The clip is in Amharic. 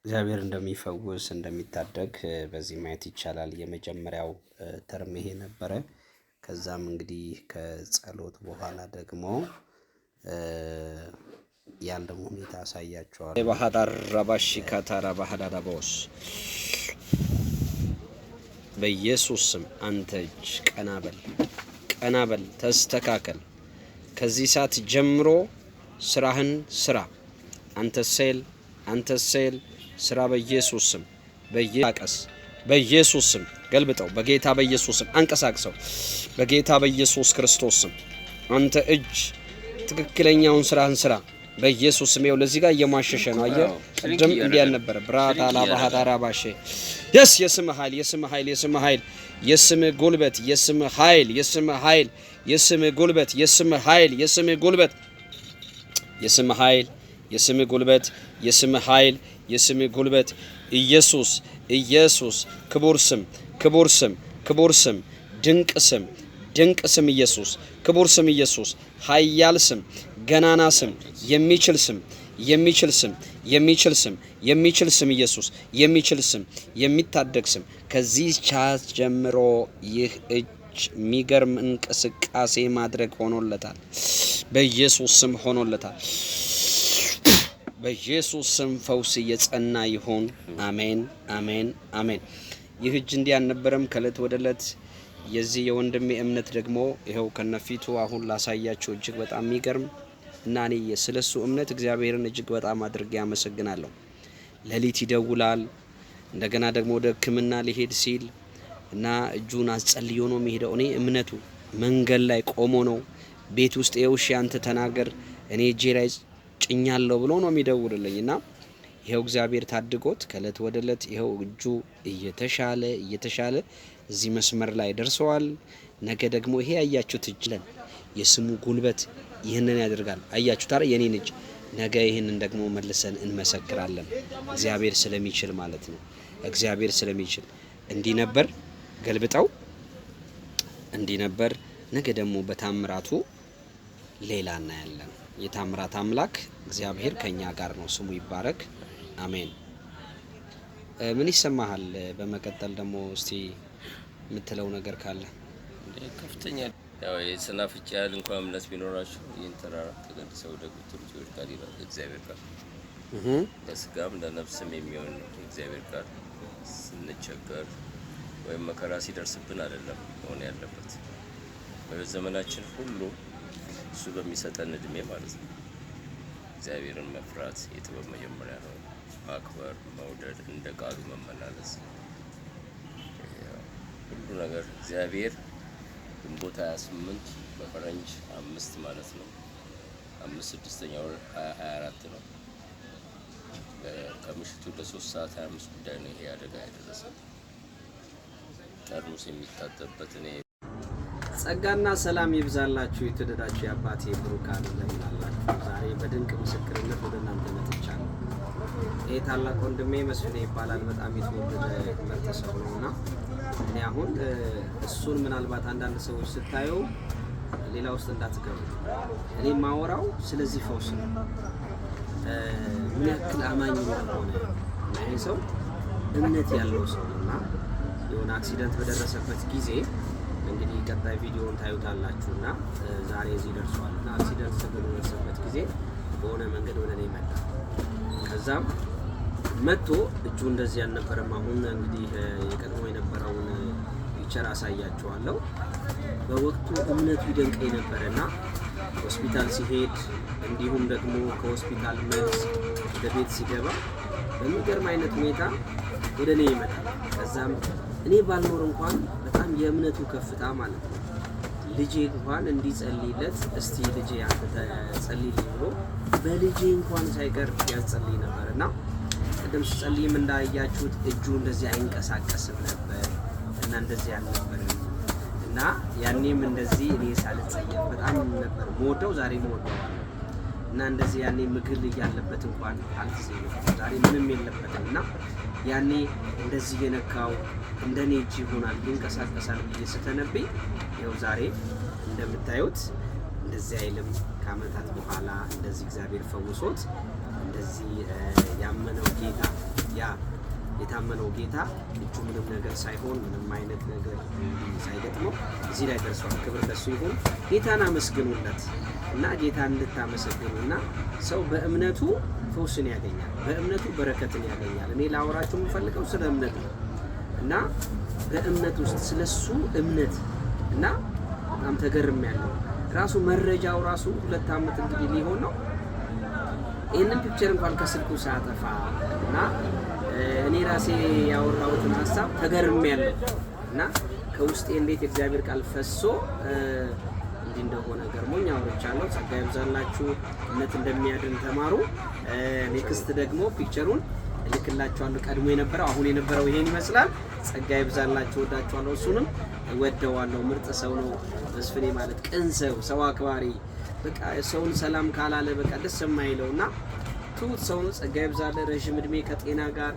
እግዚአብሔር እንደሚፈውስ እንደሚታደግ በዚህ ማየት ይቻላል። የመጀመሪያው term ይሄ ነበረ። ከዛም እንግዲህ ከጸሎት በኋላ ደግሞ ያለው ሁኔታ አሳያቸዋል። ባህዳር ረባሺ ካታራ ባህዳዳቦስ በኢየሱስ ስም አንተ እጅ ቀና በል፣ ቀና በል፣ ተስተካከል። ከዚህ ሰዓት ጀምሮ ስራህን ስራ። አንተ ሴል፣ አንተ ሴል ስራ በኢየሱስ ስም በየቀስ በኢየሱስ ስም ገልብጠው፣ በጌታ በኢየሱስ ስም አንቀሳቅሰው፣ በጌታ በኢየሱስ ክርስቶስ ስም አንተ እጅ ትክክለኛውን ስራህን ስራ በኢየሱስ ስም። ይኸው ለዚህ ጋር እየሟሸሸ ነው። አየህ፣ ቅድም እንዲህ አልነበረ። ብራታ ላባሃዳራ ባሼ yes የስም ኃይል፣ የስም ኃይል፣ የስም ኃይል፣ የስም ጉልበት፣ የስም ኃይል፣ የስም ኃይል፣ የስም ጉልበት፣ የስም ኃይል፣ የስም ጉልበት፣ የስም ኃይል፣ የስም ጉልበት፣ የስም ኃይል፣ የስም ጉልበት፣ ኢየሱስ፣ ኢየሱስ፣ ክቡር ስም፣ ክቡር ስም፣ ክቡር ስም፣ ድንቅ ስም፣ ድንቅ ስም ኢየሱስ፣ ክቡር ስም ኢየሱስ፣ ኃያል ስም፣ ገናና ስም፣ የሚችል ስም፣ የሚችል ስም፣ የሚችል ስም፣ የሚችል ስም ኢየሱስ፣ የሚችል ስም፣ የሚታደግ ስም። ከዚህ ቻት ጀምሮ ይህ እጅ የሚገርም እንቅስቃሴ ማድረግ ሆኖለታል። በኢየሱስ ስም ሆኖለታል። በኢየሱስ ስም ፈውስ እየጸና ይሁን። አሜን፣ አሜን፣ አሜን። ይህ እጅ እንዲህ አልነበረም። ከእለት ወደ እለት የዚህ የወንድሜ እምነት ደግሞ ይኸው ከነፊቱ አሁን ላሳያችሁ እጅግ በጣም የሚገርም እና እኔ ስለሱ እምነት እግዚአብሔርን እጅግ በጣም አድርጌ አመሰግናለሁ። ሌሊት ይደውላል። እንደገና ደግሞ ወደ ሕክምና ሊሄድ ሲል እና እጁን አስጸልዮ ነው የሚሄደው። እኔ እምነቱ መንገድ ላይ ቆሞ ነው ቤት ውስጥ የውሽ አንተ ተናገር እኔ እጄ ላይ ጭኛለሁ ብሎ ነው የሚደውልልኝ እና ይኸው እግዚአብሔር ታድጎት ከእለት ወደ እለት ይኸው እጁ እየተሻለ እየተሻለ እዚህ መስመር ላይ ደርሰዋል። ነገ ደግሞ ይሄ ያያችሁት እጅ ለን የስሙ ጉልበት ይህንን ያደርጋል። አያችሁት አይደል? የኔን እጅ ነገ ይህንን ደግሞ መልሰን እንመሰክራለን። እግዚአብሔር ስለሚችል ማለት ነው። እግዚአብሔር ስለሚችል እንዲህ ነበር ገልብጠው እንዲህ ነበር። ነገ ደግሞ በታምራቱ ሌላ እናያለን። የታምራት አምላክ እግዚአብሔር ከኛ ጋር ነው። ስሙ ይባረክ። አሜን። ምን ይሰማሃል? በመቀጠል ደግሞ እስቲ የምትለው ነገር ካለ። ከፍተኛ ያው የሰናፍጭ ያህል እንኳን እምነት ቢኖራችሁ ይህን ተራራ ተገንድሰው ወደ ብትሉት ይወድቃል ይላል እግዚአብሔር ቃል። ለስጋም ለነፍስም የሚሆን ነው የእግዚአብሔር ቃል። ስንቸገር ወይም መከራ ሲደርስብን አይደለም መሆን ያለበት፣ በሕይወት ዘመናችን ሁሉ እሱ በሚሰጠን እድሜ ማለት ነው። እግዚአብሔርን መፍራት የጥበብ መጀመሪያ ነው። ማክበር፣ መውደድ፣ እንደ ቃሉ መመላለስ ሁሉ ነገር እግዚአብሔር ግንቦት 28 በፈረንጅ 5 ማለት ነው። 5 6ኛ ወር 2024 ነው። ከምሽቱ ለ3 ሰዓት 25 ጉዳይ ነው ይሄ አደጋ የደረሰው። ጠርሙስ የሚታጠብበት እኔ ጸጋና ሰላም ይብዛላችሁ። የተወደዳችሁ የአባቴ ብሩካን እንደምን አላችሁ? ዛሬ በድንቅ ምስክርነት ወደ እናንተ መጥቻለሁ። ይህ ታላቅ ወንድሜ መስፍኔ ይባላል። በጣም የተወደደ ምርጥ ሰው ነው እና እኔ አሁን እሱን ምናልባት አንዳንድ ሰዎች ስታዩ ሌላ ውስጥ እንዳትገቡ። እኔ ማወራው ስለዚህ ፈውስ ነው፣ ምን ያክል አማኝ እንደሆነ እና ይሄ ሰው እምነት ያለው ሰው ነው እና የሆነ accident በደረሰበት ጊዜ እንግዲህ ቀጣይ ቪዲዮን ታዩታላችሁ እና ዛሬ እዚህ ደርሷል እና accident በደረሰበት ጊዜ በሆነ መንገድ ወደ እኔ መጣ። ከዛም መጥቶ እጁ እንደዚህ ያልነበረም አሁን እንግዲህ የቀድሞ የነበረውን picture አሳያችኋለሁ። በወቅቱ እምነቱ ይደንቀኝ ነበረ እና ሆስፒታል ሲሄድ እንዲሁም ደግሞ ከሆስፒታል መልስ ወደ ቤት ሲገባ በሚገርም አይነት ሁኔታ ወደ እኔ ይመጣል። ከዛም እኔ ባልኖር እንኳን በጣም የእምነቱ ከፍታ ማለት ነው ልጄ እንኳን እንዲጸልይለት እስቲ ልጄ አንተ ተጸልይልኝ ብሎ በልጄ እንኳን ሳይቀር ያጸልይ ነበር እና ቅድም ስጸልይም እንዳያችሁት እጁ እንደዚህ አይንቀሳቀስም ነበር እና እንደዚህ አልነበረም እና ያኔም እንደዚህ እኔ ሳልጸየፍ በጣም ነበር መወደው፣ ዛሬ መወደዋለሁ እና እንደዚህ ያኔ ምግል እያለበት እንኳን አልተዘየፈም። ዛሬ ምንም የለበትም እና ያኔ እንደዚህ የነካው እንደኔ እጅ ይሆናል ይንቀሳቀሳል ብዬ ስተነብይ ይኸው ዛሬ እንደምታዩት እንደዚህ አይልም። ከአመታት በኋላ እንደዚህ እግዚአብሔር ፈውሶት እንደዚህ ያመነው ጌታ የታመነው ጌታ እጁ ምንም ነገር ሳይሆን፣ ምንም አይነት ነገር ሳይገጥመው እዚህ ላይ ደርሷል። ክብር ለሱ ይሁን። ጌታን አመስግኑለት እና ጌታን እንድታመሰግኑ እና ሰው በእምነቱ ፈውስን ያገኛል፣ በእምነቱ በረከትን ያገኛል። እኔ ላወራችሁ የምፈልገው ስለ እምነት ነው እና በእምነት ውስጥ ስለሱ እምነት እና በጣም ተገርም ያለው ራሱ መረጃው ራሱ 2 ዓመት እንግዲህ ሊሆን ነው። ይህንን picture እንኳን ከስልኩ ሳያጠፋ እና እኔ ራሴ ያወራሁትን ሀሳብ ተገርም ያለው እና ከውስጤ እንዴት የእግዚአብሔር ቃል ፈሶ እንዲህ እንደሆነ ገርሞኝ አውርቻለሁ። ጸጋ ይብዛላችሁ። እምነት እንደሚያድን ተማሩ። Next ደግሞ picture ኡን እልክላችኋለሁ። ቀድሞ የነበረው፣ አሁን የነበረው ይሄን ይመስላል። ጸጋ ይብዛላችሁ። ወዳችኋለሁ። እሱንም እወደዋለሁ። ምርጥ ሰው ነው መስፍኔ ማለት፣ ቅን ሰው፣ ሰው አክባሪ፣ በቃ ሰውን ሰላም ካላለ በቃ ደስ የማይለው እና ትሁት ሰው ነው። ጸጋ ይብዛልህ። ረዥም እድሜ ከጤና ጋር